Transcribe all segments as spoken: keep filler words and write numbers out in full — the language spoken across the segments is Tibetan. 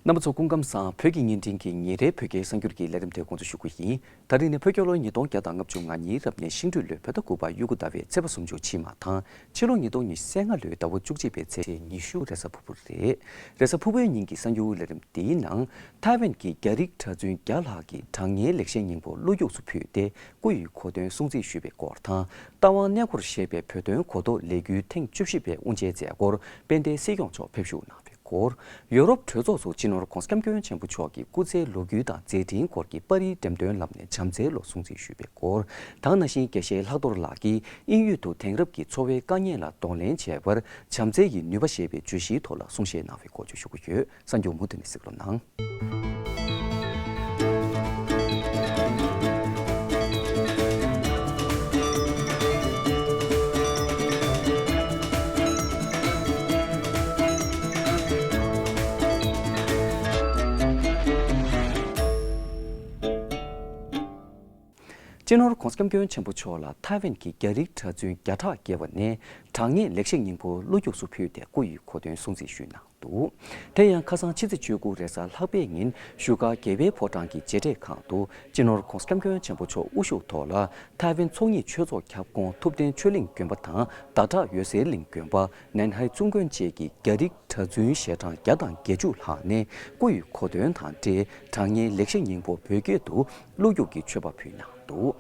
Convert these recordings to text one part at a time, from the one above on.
རྣམ་པ་ཚོ་སྐུ་ཁམས་བཟང་། བོད་ཀྱི་བརྙན་འཕྲིན་གྱི་ཉིན་རེའི་བོད་སྐད་གསར་འགྱུར་གྱི་ལས་རིམ་དེ་འགོ་འཛུགས་ཞུ་རྒྱུ་ཡིན། ད་རིང་ནི་བོད་རྒྱལ་ལོ་ཉིས་སྟོང་བརྒྱ་དང་ལྔ་བཅུ་ང་གཉིས་རབ་གནས་ཤིང་སྦྲུལ་ལོའི་བོད་ཟླ་དགུ་པ་དབྱར་དགུན་ཟླ་བའི་ཚེས་པ་སུམ་ཅུ་ཕྱི་མ་དང་ཕྱི་ལོ་ཉིས་སྟོང་ཉི་ཤུ་རྩ་ལྔ་ལོའི་ཟླ་བ་བཅུ་གཅིག་པའི་ཚེས་ཉི་ཤུ་རེས་གཟའ་ཕུར་བུ་རེད། རེས་གཟའ་ཕུར་བུའི་ཉིན་གྱི་གསར་འགྱུར་ལས་རིམ་འདིའི་ནང་། ཐའེ་ཝན་གྱི་རྒྱ་རིགས་གྲྭ་བཙུན་བརྒྱ་ལྷག་གིས་གྲངས་ངེས་ལེགས་བཤད་སྙིང་པོ་བློ་རྒྱུགས་སུ་ཕུལ་ཏེ་སྐུ་ཡི་གོ་སྟོན་སྲུང་བརྩི་ཞུས་པའི་སྐོར་དང་། རྟ་དབང་གནས་སྐོར་ཞེས་པའི་བོད་དོན་གོ་རྟོགས་ལས་འགུལ་ཐེངས་བཅུ་བཞི་པའི་དབུ་འབྱེད་མཛད་སྒོར་དཔལ་ལྡན་སྲིད་སྐྱོང་མཆོག་ཕེབས་བཞུགས་གནང་བའི་སྐོར། ཡོ་རོབ་གྲོས་ཚོགས་སུ་སྤྱི་ནོར་༧གོང་ས་༧སྐྱབས་མགོན་ཆེན་པོ་མཆོག་གི་སྐུ་ཚེའི་ལོ་རྒྱུས་དང་མཛད་འཕྲིན་སྐོར་གྱི་པར་རིས་འགྲེམས་སྟོན་ལམ་ནས་བྱམས་བརྩེའི་ལོ་སྲུང་བརྩི་ཞུས་པའི་སྐོར། དེ་ནང་བཞིན་དགེ་བཤེས་ལྷག་རྡོར་ལགས་ཀྱིས་དབྱིན་ཡུལ་དུ་དེང་རབས་ཀྱི་འཚོ་བའི་དཀའ་ངལ་ལ་གདོང་ལེན་བྱེད་པར་བྱམས་བརྩེ་ཡི་ནུས་པ་ཞེས་པའི་བརྗོད་གཞིའི་ཐོག་ལ་གསུང་བཤད་གནང་བའི་སྐོར་བཅས་ཞུ་གི་ཡོད། གསར་འགྱུར་མུ་མཐུད་ནས་གཟིགས་རོགས་གནང་། སྤྱི་ནོར་༧གོང་ས་༧སྐྱབས་མགོན་ཆེན་པོ་མཆོག་ལ་ཐའེ་ཝན་གྱི་རྒྱ་རིགས་གྲྭ་བཙུན་བརྒྱ་ཕྲག་བརྒལ་བ་ནས་གྲངས་ངེས་ལེགས་བཤད་སྙིང་པོ་བློ་རྒྱུགས་སུ་ཕུལ་ཏེ་སྐུ་ཡི་གོ་སྟོན་སྲུང་བརྩི་ཞུས་གནང་འདུག་དེ་ཡང་ཁ་སང་ཕྱི་ཚེས་བཅུ་དགུ་རེས་གཟའ་ལྷག་པའི་ཉིན་བཞུགས་སྒར་རྒྱལ་བའི་ཕོ་བྲང་གི་མཇལ་འཕྲད་ཁང་དུ་སྤྱི་ནོར་༧གོང་ས་༧སྐྱབས་མགོན་ཆེན་པོ་མཆོག་དབུ་བཞུགས་ཐོག་ལ་ཐའེ་ཝན་ཚོགས་གཉིས་ཆོས་ཚོགས་ཁྱབ་ཁོངས་ཐུབ་བསྟན་ཆོས་གླིང་དགོན་པ་དང་ཟླ་གྲགས་འོད་ཟེར་གླིང་དགོན་པ། ནན་ཧའེ་ཙུང་དགོན་བཅས་ཀྱི་རྒྱ་རིགས་གྲྭ་བཙུན་ཞལ་གྲངས་བརྒྱ་དང་བརྒྱད་ཅུ་ལྷག་ནས་སྐུ་ཡི་གོ་སྟོན་དང་འབྲེལ་གྲངས་ངེས་ལེགས་བཤད་སྙིང་པོ་བོད་སྐད་དུ་བློ་རྒྱུགས་ཀྱི་མཆོད་པ་ཕུལ་གནང་འདུག་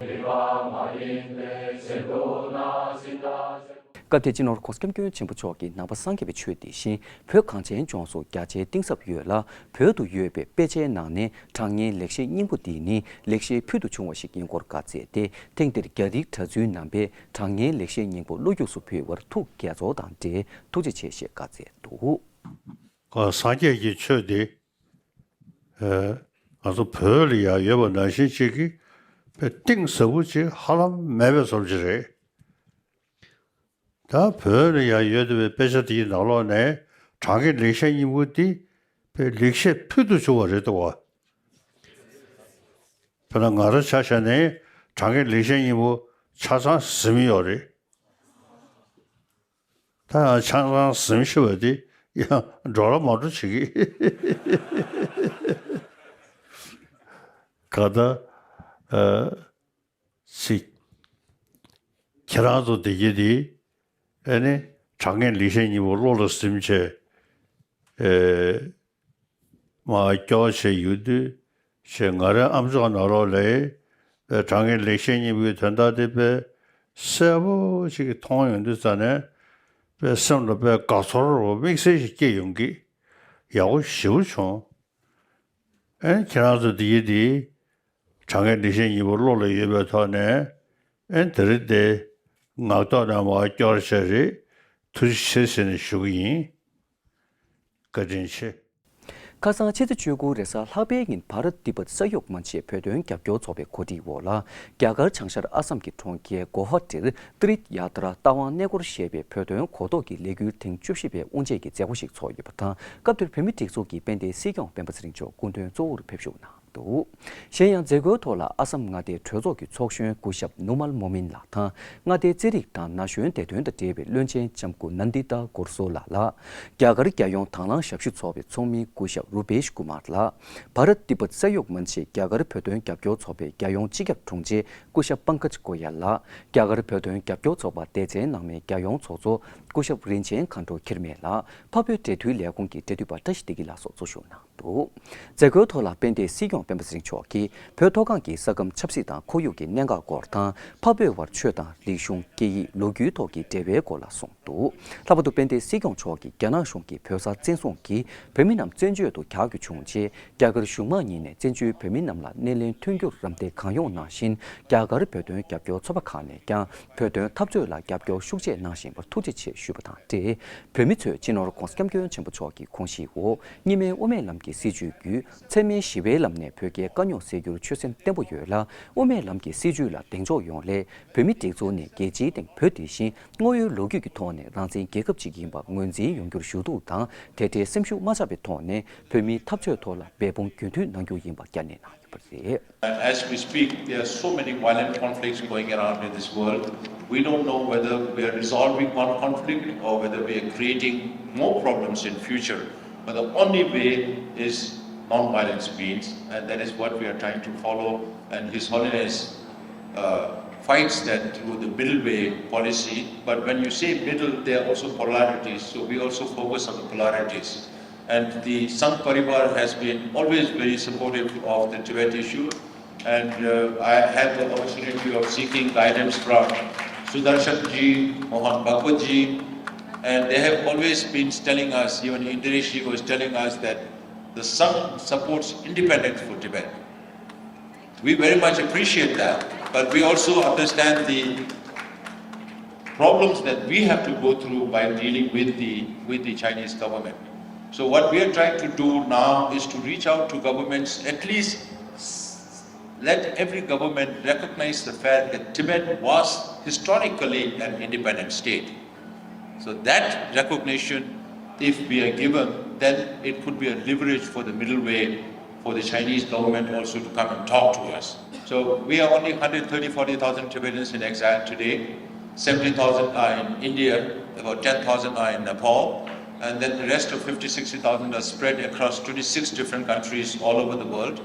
སྐབས་དེར་སྤྱི་ནོར་༧གོང་ས་༧སྐྱབས་མགོན་ཆེན་པོ་མཆོག་གིས་ནང་པ་སངས་རྒྱས་པའི་ཆོས་དེ་བཞིན་བོད་གངས་ཅན་ལྗོངས་སུ་རྒྱ་ཆེའི་གཏིང་ཟབ་ཡོད་ལ། བོད་དུ་ཡོད་པའི་དཔེ་ཆའི་ནང་ནས་གྲངས་ངེས་ལེགས་བཤད་སྙིང་པོ་འདི་ནི་ལེགས་བཤད་ཕུལ་དུ་བྱུང་བ་ཞིག་ཡིན་སྐོར་བཀའ་སྩལ་ཏེ། ཐེངས་འདིར་རྒྱ་རིགས་གྲྭ་བཙུན་རྣམ་པས་གྲངས་ངེས་ལེགས་བཤད་སྙིང་པོ་བློ་རྒྱུགས་སུ་ཕུལ་བར་ཐུགས་དགྱེས་ཚོར་དང་འབྲེལ་ཐུགས་རྗེ་ཆེ་ཞེས་བཀའ་སྩལ་འདུག་སངས་རྒྱས་ཀྱི་ཆོས་འདི། ཨ། ང་ཚོ་བོད་ལ་ཡང་ཡོད་པ་ནང་བཞིན་ཅིག་གི་དཔེ་གཏིང་ཟབ་པོ་ཅིག་ཧ་ལམ་མེད་པའི་བཟོ་ཅིག་རེད། ད་བོད་ལ་ཡང་ཡོད་བསྡད་པའི་དཔེ་ཆ་དེའི་ནང་ལོགས་ནས་གྲངས་ཀྱི་ལེགས་བཤད་སྙིང་པོ་འདི་དཔེ་ལེགས་བཤད་ཕུལ་དུ་བྱུང་བ་རེད་འདུག་བ། དཔེར་ན་ང་རང་ཆ་བཞག་ནས་གྲངས་ཀྱི་ལེགས་བཤད་སྙིང་པོ་ཆ་ཚང་ཟིན་ཡོད་རེད། ད་ཡང་ཆང་ཚང་ཟིན་ཤི་བ་དེ་ཡང་འགྲོ་ར་མ་འགྲོ་བྱེད་ཀྱི། ག་ད། ཨ། ཚིག་ཁྱེད་རང་ཚོ་བདེ་སྐྱིད་དེ། ཨ་ནི་གྲངས་ངེས་ལེགས་བཤད་སྙིང་པོ་བློ་ལ་ཟིན་བྱས། ཨེ། མར་སྐྱོར་བྱས་ཡོད་དུས་ཞེས་ང་རའི་ཨམ་ཅོག་ནང་ལོགས་ལ་དཔེ་གྲངས་ངེས་ལེགས་བཤད་སྙིང་པོའི་དོན་དག་དེ་དཔེ་གསལ་པོ་ཞིག་མཐོང་ཡོང་དུས་ཙ་ནས་དཔེ་སེམས་ལ་དཔེ་དགའ་ཚོར་དམིགས་བསལ་ཞིག་སྐྱེས་ཡོང་གི། ཡག་པོ་ཞེ་པོ་བྱུང་། ཨེ་ཁྱེད་རང་ཚོ་འདི་ཡི་འདི་གྲངས་ངེས་ལེགས་བཤད་སྙིང་པོ་བློ་ལ་ཡོད་པའི་ཐོག་ནས་ཨེ་དེ་རིང་འདི་ངག་ཐོག་ནས་མར་སྐྱོར་བྱས་རེད། ཐུགས་རྗེ་ཆེ་ཟེར་ནས་ཞུ་གི་ཡིན། བཀའ་དྲིན་ཆེ། ཁ་སང་ཕྱི་ཚེས་བཅུ་དགུ་རེས་གཟའ་ལྷག་པའི་ཉིན་བྷ་རཏ་ཏི་བྷཏ་ས་ཡོག་མན་ཆད་བོད་དོན་རྒྱབ་སྐྱོར་ཚོགས་པའི་གོ་སྒྲིག་འོག་ལ། རྒྱ་གར་བྱང་ཤར་ཨ་སམ་གྱི་གྲོང་ཁྱེར་གོ་ཧ་ཊིར་ཏི་རིཐ་ཡ་ཏྲ་རྟ་དབང་གནས་སྐོར་ཞེས་པའི་བོད་དོན་གོ་རྟོགས་ཀྱི་ལས་འགུལ་ཐེངས་བཅུ་བཞི་པའི་དབུ་འབྱེད་ཀྱི་མཛད་སྒོ་ཞིག་ཚོགས་ཡོད་པ་དང་། སྐབས་དེར་བོད་མིའི་སྒྲིག་འཛུགས་ཀྱི་དཔལ་ལྡན་སྲིད་སྐྱོང་སྤེན་པ་ཚེ་རིང་མཆོག་སྐུ་མགྲོན་གཙོ་བོར་ཕེབས་བཞུགས་གནང་། འདུག་གཞན་ཡང་མཛད་སྒོའི་ཐོག་ལ་ཨ་སམ་མངའ་སྡེའི་གྲོས་ཚོགས་ཀྱི་ཚོགས་གཞོན་སྐུ་ཞབས་ནུ་མལ་མོ་མིན་ལགས་དང་། མངའ་སྡེའི་རྩེད་རིགས་དང་ན་གཞོན་བདེ་དོན་དང་འབྲེལ་བའི་བློན་ཆེན་ལྕམ་སྐུ་ནན་དི་ཏཱ་གོར་སོ་ལགས་ལ། རྒྱ་གར་རྒྱལ་ཡོངས་དང་བླངས་ཞབས་ཞུ་ཚོགས་པའི་ཚོགས་མི་སྐུ་ཞབས་རུ་པེཤ་ཀུ་མར་ལགས། བྷ་རཏ་ཏི་བྷཏ་ས་ཡོག་མན་ཆད་རྒྱ་གར་བོད་དོན་རྒྱབ་སྐྱོར་ཚོགས་པའི་རྒྱལ་ཡོངས་སྤྱི་ཁྱབ་དྲུང་ཆེ་སྐུ་ཞབས་པང་ཀཇ་གོ་ཡལ་ལགས། རྒྱ་གར་བོད་དོན་རྒྱབ་སྐྱོར་ཚོགས་པ་སྡེ་ཚན་ནང་མའི་རྒྱལ་ཡོངས་ཚོགས་གཙོ་སྐུ་ཞབས་རིན་ཆེན་མཁའ་འགྲོ་འཁྱིལ་མེད་ལགས། འཕགས་བོད་འབྲེལ་མཐུད་ལས་ཁུངས་ཀྱི་འབྲེལ་མཐུད་པ་བཀྲ་ཤིས་བདེ་སྐྱིད་ལགས་སོགས་གཙོ་བཞུགས་གནང་། འདུག་མཛད་སྒོའི་ཐོག་ལ་དཔལ་ལྡན་སྲིད་སྐྱོང་སྤེན་པ་ཚེ་རིང་མཆོག་གིས་བོད་མཐོ་སྒང་གི་ས་ཁམས་ཆབ་སྲིད་དང་ཁོར་ཡུག་གི་གནད་འགག་སྐོར་དང་། འཕགས་བོད་དབར་ཆོས་དང་རིག་གཞུང་སྐད་ཡིག་ལོ་རྒྱུས་ཐོག་གི་འབྲེལ་བའི་སྐོར་ལ་གསུངས་འདུག་ལྷག་པར་དུ་དཔལ་ལྡན་སྲིད་སྐྱོང་མཆོག་གིས་རྒྱ་ནག་གཞུང་གིས་བོད་ས་བཙན་བཟུང་གིས་བོད་མི་རྣམས་བཙན་བྱོལ་དུ་གྱར་རྒྱུ་བྱུང་རྗེས། རྒྱ་གར་གཞུང་མང་གཉིས་ནས་བཙན་བྱོལ་བོད་མི་རྣམས་ལ་སྣེ་ལེན་མཐུན་འགྱུར་རམ་འདེགས་གང་ཡོང་གནང་བཞིན། རྒྱ་གར་བོད་དོན་རྒྱབ་སྐྱོར་ཚོགས་པ་ཁག་ནས་ཀྱང་བོད་དོན་འཐབ་རྩོད་ལ་རྒྱབ་སྐྱོར་ཤུགས་ཆེ་གནང་བཞིན་པར་ཐུགས་རྗེ་ཆེ་ཞུས་པ་དང་འབྲེལ། བོད་མི་ཚོས་སྤྱི་ནོར་༧གོང་ས་༧སྐྱབས་མགོན་ཆེན་པོ་མཆོག་གི་དགོངས་གཞིའི་འོག་གཉིས་སྨན་དབུ་མའི་ལམ་གྱི་སྲིད་བྱུས་བརྒྱུད། ཚད་མའི་ཞི་བའི་ལམ་ནས་བོད་རྒྱའི་དཀའ་རྙོག་སེལ་རྒྱུར་ཆོད་སེམས་བརྟན་པོ་ཡོད་ལ། དབུ་མའི་ལམ་གྱི་སྲིད་བྱུས་ལ་གདེང་འཇོག་ཡོང་སླད། བོད་མིའི་སྒྲིག་འཛུགས་ནས་རྒྱལ་སྤྱིའི་སྟེང་བོད་དེ་བཞིན་དངོས་ཡོད་ལོ་རྒྱུས་ཀྱི་ཐོག་ནས་རང་བཙན་རྒྱལ་ཁབ་ཅིག་ཡིན་པ་ངོས་འཛིན་ཡོང་རྒྱུར་ཞུ་གཏུག་དང་། དེ་འབྲེལ་སེམས་ཤུགས་མ་ཆག་པའི་ཐོག་ནས་བོད་མིའི་འཐབ་རྩོད་ཐོག་ལ་འབད་འབུངས་རྒྱུན་མཐུད་གནང་རྒྱུ་ཡིན་པ་བསྐྱར་ནན་གནང་ཡོད་པ་རེད། As we speak, there are so many violent conflicts going around in this world. We don't know whether we are resolving one conflict or whether we are creating more problems in future. But the only way is non-violence means, and that is what we are trying to follow. And His Holiness uh, fights that through the middle way policy. But when you say middle, there are also polarities. So we also focus on the polarities. And the Sangh Parivar has been always very supportive of the Tibet issue. And uh, I had the opportunity of seeking guidance from Sudarshan ji, Mohan Bhagwat ji, and they have always been telling us, even Indresh ji was telling us that the Sangh supports independence for Tibet. We very much appreciate that, but we also understand the problems that we have to go through by dealing with the, with the Chinese government. So what we are trying to do now is to reach out to governments, at least let every government recognize the fact that Tibet was historically an independent state. So that recognition, if we are given, then it could be a leverage for the middle way for the Chinese government also to come and talk to us. So we are only one hundred thirty, forty thousand Tibetans in exile today. Seventy thousand are in India, about ten thousand are in Nepal, and then the rest of fifty, sixty thousand are spread across twenty-six different countries all over the world.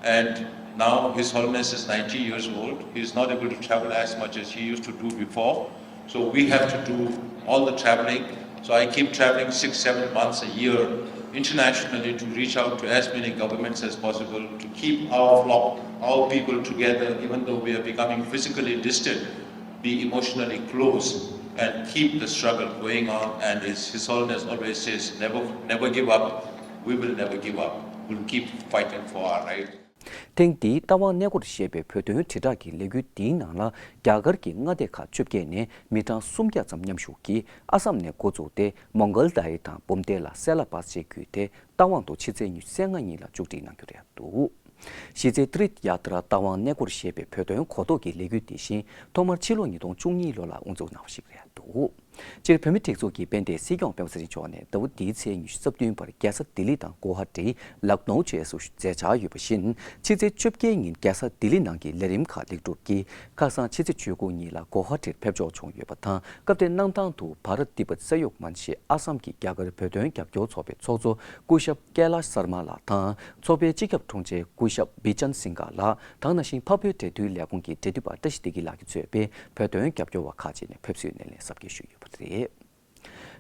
And now His Holiness is ninety years old. He is not able to travel as much as he used to do before. So we have to do all the traveling. So I keep traveling six, seven months a year internationally to reach out to as many governments as possible to keep our flock, our people together, even though we are becoming physically distant, be emotionally close, and keep the struggle going on. And His, His Holiness always says, never, never give up. We will never give up. We'll keep fighting for our right. ཐེངས་འདིའི་རྟ་དབང་གནས་སྐོར་ཞེས་པའི་བོད་དོན་དྲིལ་བསྒྲགས་ཀྱི་ལས་འགུལ་འདིའི་ནང་ལ། རྒྱ་གར་གྱི་མངའ་སྡེ་ཁག་བཅོ་བརྒྱད་ནས་མི་གྲངས་སུམ་བརྒྱ་ཙམ་མཉམ་ཞུགས་ཀྱིས་ཨ་སམ་ནས་འགོ་བཙུགས་ཏེ། མོང་གལ་དཱ་ཡི་དང་བུམ་སྡེ་ལ་སེ་ལ་པཱས་བཅས་བརྒྱུད་དེ། རྟ་དབང་དུ་ཕྱི་ཚེས་ཉི་ཤུ་རྩ་ལྔ་ཉིན་ལ་མཇུག་སྒྲིལ་གནང་རྒྱུ་རེད་འདུག་གཞི་རྩའི་ཏི་རིཐ་ཡ་ཏྲ་རྟ་དབང་གནས་སྐོར་ཞེས་པའི་བོད་དོན་གོ་རྟོགས་ཀྱི་ལས་འགུལ་འདི་བཞིན་ཐོག་མར་ཕྱི་ལོ་ཉིས་སྟོང་བཅུ་གཉིས་ལོ་ལ་དབུ་འཛུགས་གནང་བ་ཞིག་རེད་འདུག་སྤྱིར་བོད་མིའི་སྒྲིག་འཛུགས་ཀྱི་དཔལ་ལྡན་སྲིད་སྐྱོང་སྤེན་པ་ཚེ་རིང་མཆོག་ནས་ཟླ་བ་འདིའི་ཚེས་ཉི་ཤུ་རྩ་བདུན་བར་རྒྱལ་ས་ལྡི་ལི་དང་གོ་ཧ་ཊི། ལག་ནོའུ་བཅས་སུ་མཇལ་འཆར་ཡོད་པ་བཞིན། ཕྱི་ཚེས་བཅོ་བརྒྱད་ཉིན་རྒྱལ་ས་ལྡི་ལི་ནང་གི་ལས་རིམ་ཁག་ལེགས་གྲུབ་ཀྱིས་ཁ་སང་ཕྱི་ཚེས་བཅུ་དགུ་ཉིན་ལ་གོ་ཧ་ཊིར་ཕེབས་འབྱོར་བྱུང་ཡོད་པ་དང་། སྐབས་དེར་གནང་སྟངས་དུ་བྷ་ར་ཏི་པད་ས་ཡོག་མན་ཞེས་ཨ་སམ་གྱི་རྒྱ་གར་བོད་དོན་རྒྱབ་སྐྱོར་ཚོགས་པའི་ཚོགས་གཙོ་སྐུ་ཞབས་ཀེ་ལཱཤ་སར་མ་ལགས་དང་། ཚོགས་པའི་སྤྱི་ཁྱབ་དྲུང་ཆེ་སྐུ་ཞབས་བི་ཅན་སིང་ག་ལགས་དང་། ནང་བཞིན་འཕགས་བོད་འབྲེལ་མཐུད་ལས་ཁུངས་ཀྱི་འབྲེལ་མཐུད་པ་བཀྲ་ཤིས་བདེ་སྐྱིད་ལགས་ཀྱིས་གཙོས་པའི་བོད་དོན་རྒྱབ་སྐྱོར་བ་ཁག་ཅིག་ནས་ཕེབས་བསུའི་སྣེ་ལེན་གཟབ་རྒྱས་ཞུས་ཡོད་པ་རེད།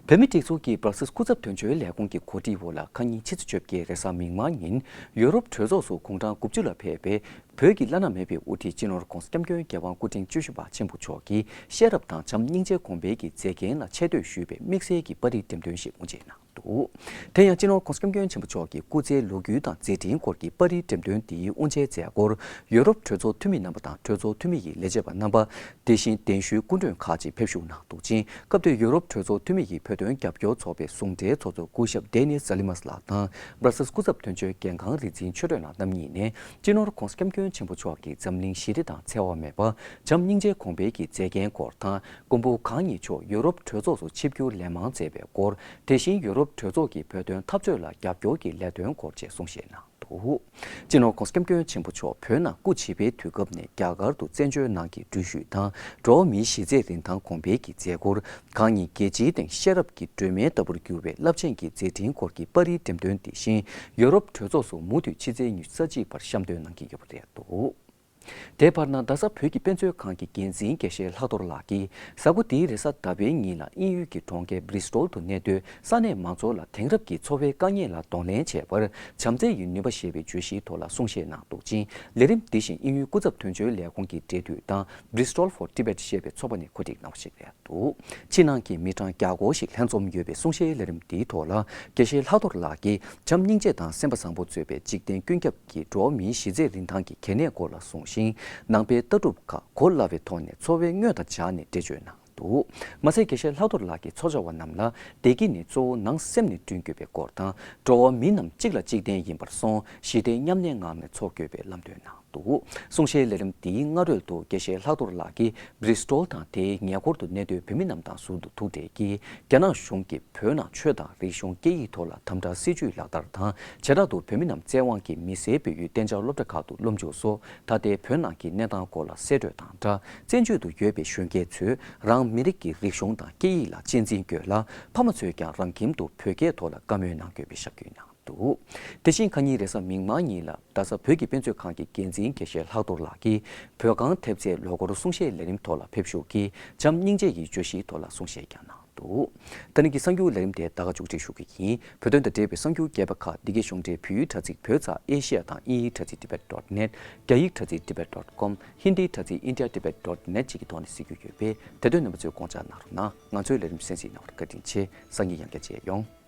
བོད་མིའི་སྒྲིག་འཛུགས་ཀྱི་སྦྲག་སིལ་སྐུ་ཚབ་དོན་གཅོད་ལས་ཁུངས་ཀྱི་གོ་སྒྲིག་འོག་ལ། ཁ་ཉིན་ཕྱི་ཚེས་བཅོ་བརྒྱད་རེས་གཟའ་མིག་དམར་ཉིན་ཡུ་རོབ་གྲོས་ཚོགས་སུ་དགུང་གྲངས་དགུ་བཅུ་ལ་ཕེབས་པའི་བོད་ཀྱི་བླ་ན་མེད་པའི་དབུ་ཁྲིད་སྤྱི་ནོར་༧གོང་ས་༧སྐྱབས་མགོན་རྒྱལ་དབང་སྐུ་ཕྲེང་བཅུ་བཞི་པ་ཆེན་པོ་མཆོག་གིས་ཤེས་རབ་དང་བྱམས་སྙིང་རྗེའི་དགོངས་པའི་གི་མཛེས་རྒྱན་ལ་ཆེ་བསྟོད་ཞུས་པའི་དམིགས་བསལ་གྱི་པར་རིས་འགྲེམས་སྟོན་ཞིག་དབུ་འབྱེད་གནང་འདུག་དེ་ཡང་སྤྱི་ནོར་༧གོང་ས་༧སྐྱབས་མགོན་ཆེན་པོ་མཆོག་གི་སྐུ་ཚེའི་ལོ་རྒྱུས་དང་མཛད་འཕྲིན་སྐོར་གྱི་པར་རིས་འགྲེམས་སྟོན་འདིའི་དབུ་འབྱེད་མཛད་སྒོར་ཡུ་རོབ་གྲོས་ཚོགས་འཐུས་མི་རྣམ་པ་དང་། གྲོས་ཚོགས་འཐུས་མི་ཡི་ལས་བྱེད་པ་རྣམ་པ། དེ་བཞིན་གདན་ཞུའི་སྐུ་མགྲོན་ཁག་ཅིག་ཕེབས་བཞུགས་གནང་འདུག་ཅིང་། སྐབས་དེར་ཡུ་རོབ་གྲོས་ཚོགས་འཐུས་མི་ཡི་བོད་དོན་རྒྱབ་སྐྱོར་ཚོགས་པའི་ཟུང་འབྲེལ་ཚོགས་གཙོ་སྐུ་ཞབས་ཌེ་ནིས་ཛ་ལི་མཱས་ལགས་དང་། སྦྲག་སིལ་སྐུ་ཚབ་དོན་གཅོད་རྒན་ཁང་རིག་འཛིན་ཆོས་སྒྲོན་ལགས་རྣམ་གཉིས་ནས། སྤྱི་ནོར་༧གོང་ས་༧སྐྱབས་མགོན་ཆེན་པོ་མཆོག་གི་འཛམ་གླིང་ཞི་བདེ་དང་འཚེ་བ་མེད་པ། བྱམས་སྙིང་རྗེའི་དགོངས་པའི་གི་མཛད་འགན་སྐོར་དང་། མགོན་པོ་གང་ཉིད་མཆོག་ཡུ་རོབ་གྲོས་ཚོགས་སུ་ཆིབས་བསྒྱུར་ལན་མང་མཛད་པའི་སྐོར། དེ་བཞིན་ཡུ་རོབ་གྲོས་ཚོགས་ཀྱི་བོད་དོན་འཐབ་རྩོད་ལ་རྒྱབ་སྐྱོར་གྱི་ལས་དོན་སྐོར་བཅས་གསུང་བཤད་གནང་འདུག་སྤྱི་ནོར་༧གོང་ས་༧སྐྱབས་མགོན་ཆེན་པོ་མཆོག་བོད་ནང་སྐུ་ཕྱི་པའི་དུས་སྐབས་ནས་རྒྱ་གར་དུ་བཙན་བྱོལ་ནང་གི་འགྲུལ་བཞུད་དང་། འགྲོ་བ་མིའི་གཞི་རྩའི་རིན་ཐང་གོང་འཕེལ་གྱི་མཛད་སྒོར། གང་ཉིད་རྒྱལ་སྤྱིའི་སྟེང་ཤེས་རབ་ཀྱི་སྒྲོན་མེ་ལྟ་བུར་གྱུར་བའི་རླབས་ཆེན་གྱི་མཛད་འཕྲིན་སྐོར་གྱི་པར་རིས་འགྲེམས་སྟོན་འདི་བཞིན་ཡུ་རོབ་གྲོས་ཚོགས་སུ་མུ་མཐུད་ཕྱི་ཚེས་ཉི་ཤུ་རྩ་གཅིག་བར་བཤམས་སྟོན་གནང་གི་ཡོད་པ་རེད་འདུག་དེའི་བར་ན། རྡ་ས་བོད་ཀྱི་དཔེ་མཛོད་ཁང་གི་འགན་འཛིན་དགེ་བཤེས་ལྷག་རྡོར་ལགས་ཀྱིས། གཟའ་འཁོར་འདིའི་རེས་གཟའ་ཟླ་བའི་ཉིན་ལ་དབྱིན་ཡུལ་གྱི་གྲོང་ཁྱེར་བྷི་རི་སི་ཊོལ་དུ་གནས་སྡོད་ས་གནས་མང་ཚོགས་ལ་དེང་རབས་ཀྱི་འཚོ་བའི་དཀའ་ངལ་ལ་གདོང་ལེན་བྱེད་པར་བྱམས་བརྩེ་ཡི་ནུས་པ་ཞེས་པའི་བརྗོད་གཞིའི་ཐོག་ལ་གསུང་བཤད་གནང་འདུག་ཅིང་། ལས་རིམ་འདི་བཞིན་དབྱིན་ཡུལ་སྐུ་ཚབ་དོན་གཅོད་ལས་ཁུངས་ཀྱི་འབྲེལ་མཐུད་དང་། Bristol for Tibet ཞེས་པའི་ཚོགས་པ་ནས་གོ་སྒྲིག་གནང་བ་ཞིག་རེད་འདུག་ཕྱི་ནང་གི་མི་གྲངས་བརྒྱ་སྐོར་ཞིག་ལྷན་འཛོམས་ཡོད་པའི་གསུང་བཤད་ལས་རིམ་འདིའི་ཐོག་ལ། དགེ་བཤེས་ལྷག་རྡོར་ལགས་ཀྱིས། བྱམས་སྙིང་རྗེ་དང་སེམས་པ་བཟང་པོ་གཙོས་པའི་འཇིག་རྟེན་ཀུན་ཁྱབ་ཀྱི་འགྲོ་བ་མིའི་གཞི་རྩའི་རིན་ཐང་གི་གལ་གནད་སྐོར་ལ་གསུངས་ཤིང་། ནང་པའི་ལྟ་གྲུབ་ཁག་གོ་སླ་བའི་ཐོག་ནས་འཚོ་བའི་དངོས་དང་སྦྱར་ནས་འགྲེལ་བརྗོད་གནང་འདུག་མ་ཟད། དགེ་བཤེས་ལྷག་རྡོར་ལགས་ཀྱིས་ཚོགས་བཅར་བ་རྣམས་ལ། བདེ་སྐྱིད་ནི་གཙོ་བོ་ནང་སེམས་ནས་བསྐྲུན་དགོས་པའི་སྐོར་དང་། འགྲོ་བ་མི་རྣམས་གཅིག་ལ་གཅིག་བརྟེན་ཡིན་པར་སོང་། ཞི་བདེའི་མཉམ་གནས་ངང་ནས་འཚོ་དགོས་པའི་ལམ་སྟོན་གནང་ འདུག། གསུང་བཤད་ལས་རིམ་འདིའི་སྔ་རོལ་དུ་དགེ་བཤེས་ལྷག་རྡོར་ལགས་ཀྱིས་བྷི་རི་སི་ཊོལ་དང་དེའི་ཉེ་འཁོར་དུ་གནས་སྡོད་བོད་མི་རྣམས་དང་ཟུར་དུ་ཐུག་འཕྲད་ཀྱིས། རྒྱ་ནག་གཞུང་གིས་བོད་ནང་ཆོས་དང་རིག་གཞུང་སྐད་ཡིག་ཐོག་ལ་དམ་དྲག་སྲིད་བྱུས་ལག་བསྟར་དང་། བྱེ་བྲག་ཏུ་བོད་མི་རྣམས་བཙན་དབང་གིས་མི་སེར་བོད་ཡུལ་གཏན་འཇགས་སློབ་གྲྭ་ཁག་ཏུ་སློབ་འཇུག་སོགས་ད་ལྟའི་བོད་ནང་གི་གནས་སྟངས་སྐོར་ལ་གསལ་བཀྲོལ་དང་སྦྲགས། བཙན་བྱོལ་དུ་ཡོད་པའི་གཞོན་སྐྱེས་ཚོས་རང་མི་རིགས་ཀྱི་རིག་གཞུང་དང་སྐད་ཡིག་ལ་གཅེས་འཛིན་དགོས་ལ། ཕ་མ་ཚོས་ཀྱང་རང་ཁྱིམ་དུ་བོད་སྐད་ཐོག་ལ་བཀའ་མོལ་གནང་དགོས་པའི་ཤར་བསྐྱོན་གནང་འདུག། དེ་བཞིན་ཁ་ཉིན་རེས་གཟའ་མིག་དམར་ཉིན་ལ་རྡ་ས་བོད་ཀྱི་དཔེ་མཛོད་ཁང་གི་འགན་འཛིན་དགེ་བཤེས་ལྷག་རྡོར་ལགས་ཀྱིས་བོད་ཁང་ཐེབས་རྩའི་ལོ་འཁོར་གསུང་བཤད་ལས་རིམ་ཐོག་ལ་ཕེབས་ཞུགས་ཀྱིས་བྱམས་སྙིང་རྗེ་ཡི་བརྗོད་གཞིའི་ཐོག་ལ་གསུང་བཤད་ཀྱང་གནང་འདུག། ད་ནི་གི་གསར་འགྱུར་ལས་རིམ་དེ་ད་ག་མཇུག་སྒྲིལ་ཞུ་གི་ཡིན། བོད་དོན་དང་འབྲེལ་བའི་གསར་འགྱུར་རྒྱས་པ་ཁག་འདི་གའི་གཞུང་འབྲེལ་བོད་ཡིག་དྲ་ཚིགས་བོད་ཙ་ཨེ་ཤི་ཡ་དང་དབྱིན་ཡིག་དྲ་ཚིགས་tibet dot net། རྒྱ་ཡིག་དྲ་ཚིགས་tibet dot com། ཧིན་དིའི་དྲ་ཚིགས་india tibet dot net བཅས་ཀྱི་ཐོག་ནས་གཟིགས་རྒྱུ་ཡོད་པས། དེ་དོན་རྣམ་པ་ཚོས་དགོངས་འཇགས་གནང་རོགས་གནང་། ང་ཚོའི་ལས་རིམ་གསན་གཟིགས་གནང་བར་བཀའ་དྲིན་ཆེ། སང་ཉིན་ཡང་བསྐྱར་མཇལ་ཡོང་།